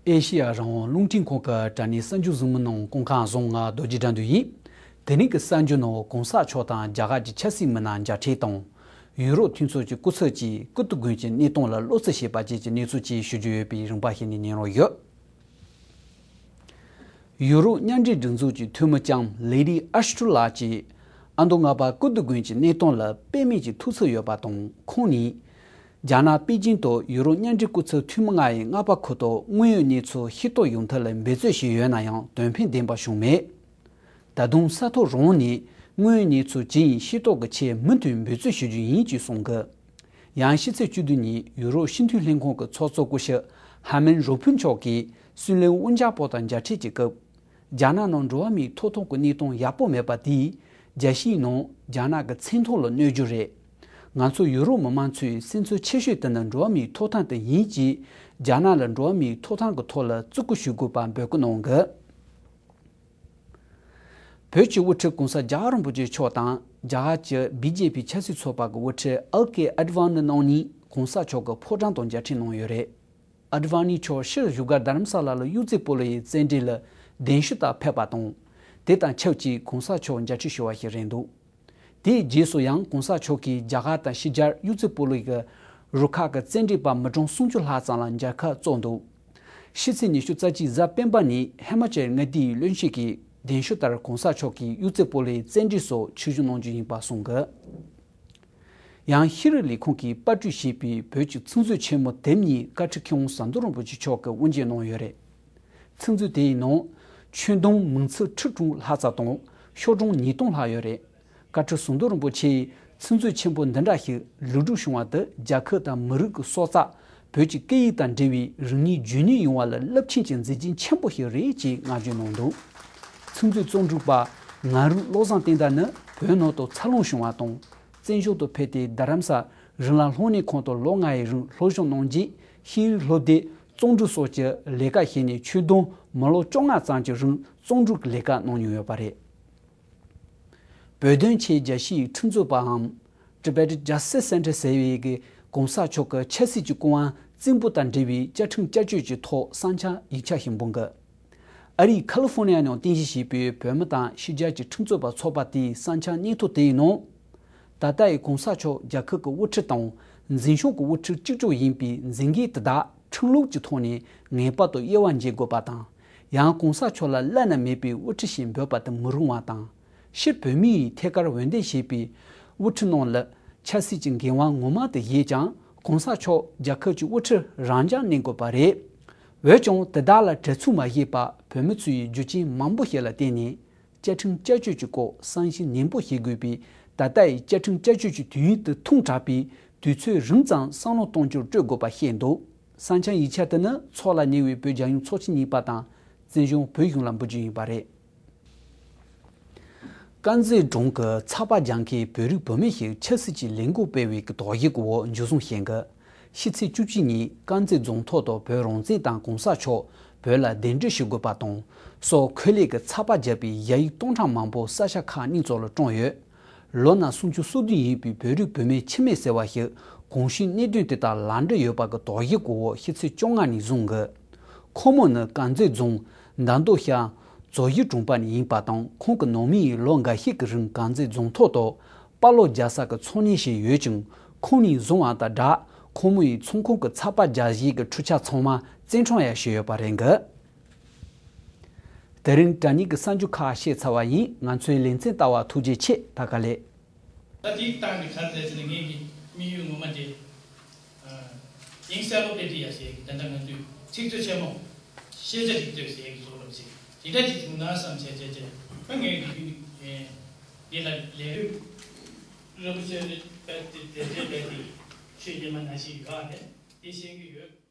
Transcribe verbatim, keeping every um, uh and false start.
ཨེ་ཤེ་ཡ་རང་དབང་རླུང་འཕྲིན་ཁང་གི་དྲ་གནས་གསར་འགྱུར་གཟིགས་མོ་ནང་སྐུ་ཁམས་བཟང་། ང་རྡོ་རྗེ་དགྲ་འདུལ་ཡིན། དེ་རིང་གི་གསར་འགྱུར་ནང་གོང་ས་མཆོག་དང་རྒྱ་གར་གྱི་ཆབ་སྲིད་མི་སྣ་མཇལ་འཕྲད་དང་། ཡུ་རོབ་མཐུན་ཚོགས་ཀྱི་སྐུ་ཚབ་ཀྱིས་ཀུར་ཏུ་དགོན་གྱི་གནས་སྟངས་ལ་བློ་རྩེ་བྱས་པ་བཅས་ཀྱི་གནས་ཚུལ་བཅས་ཞུ་རྒྱུ་ཡོད་པས། རིམ་པ་བཞིན་ནས་ཉན་རོགས་ཞུ། ཡུ་རོབ་མཉམ་འབྲེལ་སྒྲིག་འཛུགས་ཀྱི་འཐུས་མི་ལྕམ་ལེ་ཌི་ཨ་ཤ་ཊོན་ལགས་ཀྱིས་ཨ་མདོ་རྔ་པ་ཀུར་ཏུ་དགོན་གྱི་གནས་སྟངས་ལ་དཔེ་མེད་ཀྱི་ཐུགས་འཚབ་ཡོད་པ་དང་། ཁོང་ནི། རྒྱ་ནག་པེ་ཅིང་དུ་ཡུ་རོབ་མཉམ་འབྲེལ་སྐུ་ཚབ་འཐུས་མི་ལྔ་ཡི་སྔ་པ་ཁུལ་དུ་དངོས་ཡོད་གནས་ཚུལ་ཤེས་རྟོགས་ཡོང་ཐབས་ལ་འབད་རྩོལ་བྱས་ཡོད་ན་ཡང་དོན་ཕན་ལྡན་པ་བྱུང་མེད། ད་དུང་ས་ཐོག་རང་ནས་དངོས་ཡོད་གནས་ཚུལ་ཇི་ཡིན་ཤེས་རྟོགས་ཀྱི་ཆེད་མུ་མཐུད་འབད་རྩོལ་ཞུ་རྒྱུ་ཡིན་ཅེས་གསུངས་འདུག། ཡང་ཕྱི་ཚེས་བཅུ་བདུན་ཉིན་ཡུ་རོབ་སྤྱི་མཐུན་ལྷན་ཁང་གི་ཚོགས་གཙོ་སྐུ་ཞབས་ཧ་མན་རོ་ཕུན་མཆོག་གིས་སུའུ་ལེན་དབུ་འཇགས་པ་དང་མཇལ་འཕྲད་ཀྱི་སྐབས། རྒྱ་ནག་ནང་འགྲོ་བ་མིའི་ཐོབ་ཐང་གི་གནས་སྟངས་ཡག་པོ་མེད་པ་དེས་རྒྱལ་སྤྱིའི་ནང་རྒྱ་ནག་གི་མཚན་ཐོ་ལ་གནོད་རྒྱུ་རེད། ང་ཚོ་ཡུ་རོབ་མི་མང་ཚོའི་སེམས་ཚོར་ཆེ་ཤོས་དེ་ནི་འགྲོ་བ་མིའི་ཐོབ་ཐང་དེ་ཡིན་ཅེས། རྒྱ་ནག་ལ་འགྲོ་བ་མིའི་ཐོབ་ཐང་གི་ཐོག་ལ་བརྩི་བཀུར་ཞུ་དགོས་པ་འབོད་སྐུལ་གནང་གི། བོད་ཀྱི་དབུ་ཁྲིད་གོང་ས་རྒྱལ་བ་རིན་པོ་ཆེ་མཆོག་དང་རྒྱ་གར་གྱི་བི་ཇེ་པི་ཆབ་སྲིད་ཚོགས་པ་གི་དབུ་ཁྲིད་ཨལ་ཀེ་ཨ་ཌི་ཝ་ནི་རྣམ་གཉིས་གོང་ས་མཆོག་གི་ཕོ་བྲང་དུ་མཇལ་འཕྲད་གནང་ཡོད་རེད། ཨ་ཌི་ཝ་ནི་མཆོག་ཕྱིར་བཞུགས་སྒར་རྡ་རམ་ས་ལ་ལ་གཡུ་རྩེ་སྤོ་ལོ་ཡི་རྩེད་འགྲན་ལ་གདན་ཞུ་ལྟར་ཕེབས་པ་དང་། དེ་དང་ཆབས་ཅིག་གོང་ས་མཆོག་མཇལ་འཕྲད་ཞུ་བ་ཞིག་རེད་འདུག། དེའི་རྗེས་སུ་ཡང་གོང་ས་མཆོག་གིས་རྒྱ་གར་དང་ཕྱི་རྒྱལ་གཡུ་རྩེ་སྤོ་ལོ་ཡི་རུ་ཁག་གི་རྩེད་འགྲན་པ་མི་གྲངས་སུམ་ཅུ་ལྷག་ཙམ་ལ་མཇལ་ཁ་སྩལ་འདུག། ཕྱི་ཚེས་ཉི་ཤུ་རྩ་གཅིག་གཟའ་སྤེན་པ་ཉིན་ཧི་མ་ཅལ་མངའ་སྡེའི་བློན་ཆེན་གྱི་གདན་ཞུ་ལྟར་གོང་ས་མཆོག་གིས་གཡུ་རྩེ་སྤོ་ལོའི་རྩེད་འགྲན་སོགས་ཆིབས་བསྒྱུར་གནང་རྒྱུ་ཡིན་པ་གསུངས་འདུག། ཡང་ཤེས་རིག་ལས་ཁུངས་ཀྱིས་པར་སྐྲུན་བྱས་པའི་བོད་ཀྱི་ཚིག་མཛོད་ཆེན་མོ་དེབ་གཉིས་བཀའ་ཁྲི་མཁས་དབང་ཟམ་གདོང་རིན་པོ་ཆེ་མཆོག་གིས་དབུ་འབྱེད་གནང་ཡོད་རེད། ཚིག་མཛོད་དེའི་ནང་ཆོས་དུང་མིང་ཚིག་ཁྲི་དྲུག་ལྷག་ཙམ་དང་ཤོག་གྲངས་ཉིས་སྟོང་ལྷག་ཡོད་རེད། བཀའ་ཁྲི་ཟམ་གདོང་རིན་པོ་ཆེས་ཚིག་མཛོད་ཆེན་པོ་འདི་འདྲ་ཞིག་ལེགས་གྲུབ་བྱུང་བ་དེ་རྒྱལ་ཁབ་དང་མི་རིགས་ཀྱི་སྲོག་རྩ། བོད་ཀྱི་སྐད་ཡིག་དང་འབྲེལ་བའི་རིག་གནས་རྒྱུན་གནས་ཡོང་བ་ལ་རླབས་ཆེན་གྱི་མཛད་རྗེས་ཆེན་པོ་ཞིག་རེད་ཅེས་བསྔགས་བརྗོད་གནང་འདུག། ཚིག་མཛོད་རྩོམ་སྒྲིག་པ་ངར་རུ་བློ་བཟང་བསྟན་དར་ནི་བོད་ནང་དུ་འཚར་ལོངས་བྱུང་བ་དང་། བཙན་བྱོལ་དུ་ཕེབས་ཏེ་རྡ་རམ་ས་རིགས་ལམ་སློབ་གཉེར་ཁང་དུ་ལོ་ལྔ་ཡི་རིང་སློབ་སྦྱོང་གནང་རྗེས་ཤེས་རིག་སློབ་དེབ་རྩོམ་སྒྲིག་སོགས་ཀྱི་ལས་ཀ་བྱས་ནས་ཆོས་དུང་མི་ལོ་བཅོ་ལྔ་ཙམ་གྱི་རིང་རྩོམ་སྒྲིག་གི་ལས་ཀ་གནང་མྱོང་ཡོད་པ་རེད། བོད་དོན་ཆེད་རྒྱལ་སྤྱིའི་ཁྲིམས་རྩོད་པའམ་Tibet Justice Center ཟེར་བའི་གི་གོང་ས་མཆོག་གི་ཆབ་སྲིད་ཀྱི་སྐུ་དབང་བཙན་པོ་དང་འབྲེལ་བའི་བཅའ་ཁྲིམས་བསྐྱར་བཅོས་ཀྱི་ཐོག་བསམ་འཆར་ཡིག་ཆ་ཞིག་འབུལ་འགོད། ཨ་རིའི་ཁ་ལི་ཧྥོ་ནི་ཡ་ནང་རྟེན་གཞི་བྱས་པའི་བོད་མི་དང་ཕྱི་རྒྱལ་གྱི་ཁྲིམས་རྩོད་པ་ཚོགས་པ་དེའི་བསམ་འཆར་སྙན་ཐོ་དེའི་ནང་། ད་ལྟ་ཡི་གོང་ས་མཆོག་རྒྱལ་ཁབ་ཀྱི་དབུ་ཁྲིད་དང་འཛིན་སྐྱོང་གི་དབུ་ཁྲིད་གཅིག་ལྕོགས་ཡིན་པའི་འཛིན་འགན་དེ་དག་ཁྲིམས་ལུགས་ཀྱི་ཐོག་ནས་ངེས་པར་དུ་དབྱེ་བ་འབྱེད་དགོས་པ་དང་། ཡང་གོང་ས་མཆོག་ལ་བླ་ན་མེད་པའི་དབུ་ཁྲིད་ཞེས་འབོད་པ་དེ་མི་རུང་བ་དང་། སྤྱིར་བོད་མིའི་ཐད་ཀར་འོས་འདེམས་བྱས་པའི་དབུ་ཁྲིད་རྣམས་ལ་ཆབ་སྲིད་ཀྱི་འགན་དབང་ངོ་མ་དེ་བཞེས་ཀྱང་གོང་ས་མཆོག་རྒྱལ་ཁབ་ཀྱི་དབུ་ཁྲིད་རང་འཇགས་གནས་དགོས་པ་རེད། འོན་ཀྱང་དེ་དག་ལ་དྲན་ཚུལ་མ་བཞེས་པར་བོད་མི་ཚོས་རྒྱུ་རྐྱེན་མང་པོ་ཞིག་ལ་བརྟེན་ནས་བཅའ་ཁྲིམས་བསྐྱར་བཅོས་ཀྱི་སྐོར་བསམ་གཞིག་ནན་པོ་བྱེད་དགོས་པས། ད་ལྟ་ཡི་བཅའ་ཁྲིམས་བསྐྱར་བཅོས་ཀྱི་དུས་ཡུན་དེ་ཐུང་དྲགས་པས་དུས་ཚོད་རིང་ཙམ་བསམ་བློ་གཏོང་རྒྱུར་སྤྲོད་དགོས་པ་བཤད་འདུག། བསམ་འཆར་ཡིག་ཆ་དེ་ནི་འཚོགས་ལ་ཉེ་བའི་བོད་རྒྱལ་ཡོངས་ཚོགས་ཆེན་གཉིས་པ་དང་བཙན་བྱོལ་བོད་གཞུང་ལ་འབུལ་རྒྱུ་ཡིན་པ་རེད། དཀར་མཛེས་སྒྲུང་གི་ཚགས་པར་རྒྱག་མཁན་བོད་རིགས་བུད་མེད་ཞིག་ཆབ་སྲིད་ཀྱི་ལས་འགུལ་སྤེལ་བའི་དོགས་གཞི་གི་འོག་འཇུ་བཟུང་བྱས་འགི། ཕྱི་ཚེས་བཅུ་གཅིག་ཉིན་དཀར་མཛེས་རྫོང་ཐོག་ཏུ་བོད་རང་བཙན་དང་གོང་ས་མཆོག་བོད་ལ་གདན་འདྲེན་ཞུ་དགོས་པ་དང་སོགས་འཁོད་ལས་ཀྱི་ཚགས་པར་བརྒྱབ་པའི་ཞ་ཡིག་སྟོང་ཕྲག་མང་པོ་ས་ཆ་ཁག་གཉིས་ཙམ་ལ་བཀྲམ་ཡོད། ལོ་ན་སུམ་ཅུ་སོ་བདུན་ཡིན་པའི་བོད་རིགས་བུད་མེད་འཆི་མེད་ཟེར་བ་ཞིག་གོང་ཞུས་གནད་དོན་དེ་དང་ལག་འབྲེལ་ཡོད་པ་གི་དོགས་གཞི་གི་འོག་ཕྱི་ཚེས་བཅོ་ལྔ་ནས་བཟུང་གི། ཁོ་མོ་ནི་དཀར་མཛེས་རྫོང་མདའ་མདོ་ཤར་ཙོ་ཡི་གྲོང་པ་ནས་ཡིན་པ་དང་ཁོང་གི་ནང་མི་ཡིས་ལོ་འགའ་ཤས་ཀྱི་རིང་དཀར་མཛེས་རྫོང་ཐོག་ཏུ་པར་སློག་རྒྱག་ས་གི་འཚོ་སྣོན་བྱས་ཡོད་ཅིང་ཁོང་ནས་བཟུང་བ་དང་སྦྲགས་ཁོ་མོ་ཡི་ཚོང་ཁང་གི་ཚགས་པར་རྒྱག་གཞིའི་གི་འཕྲུལ་ཆས་ཚང་མ་བཙན་འཕྲོག་ཡང་བྱས་ཡོད་པ་རེད་འགི། དེ་རིང་དྲ་བརྙན་གྱི་གསར་འགྱུར་ཁག་བཤད་ཚར་བ་ཡིན། ང་ཚོའི་ལེ་ཚན་ལྟ་བ་ཐུགས་རྗེ་ཆེ། ད་ག་ལེ། ད་དེའི་སྟེང་ནས་ག་རེ་ཟེར་ན་ངེད་ཀྱི་དམིགས་ཡུལ་ངོ་མ་དེ། དབྱིངས་གསལ་པོ་དཔེ་ཁྲིད་ཡ་ཟེར་གྱི་ད་ལྟ་ང་ཚོས་ཚིག་མཛོད་ཆེན་མོ་ཤེས་བྱ་རིག་མཛོད་ཟེར་གྱི་བཟོ་འདྲ་ཅིག་དེ་འདྲ་ཅིག་བྱུང་ན་བསམ་བྱས་བྱས་བྱས་ད་ངེད་ཀྱི་དེ་ལ་ལས་རིམ་རིན་པོ་ཆེ་རེ་རེ་རེ་རེ་རེ་ཆོས་རྗེས་མ་ན་ཞིག་ཡོད་ཨ་ནི་དེ་ཤེས་ཀྱི་ཡོད།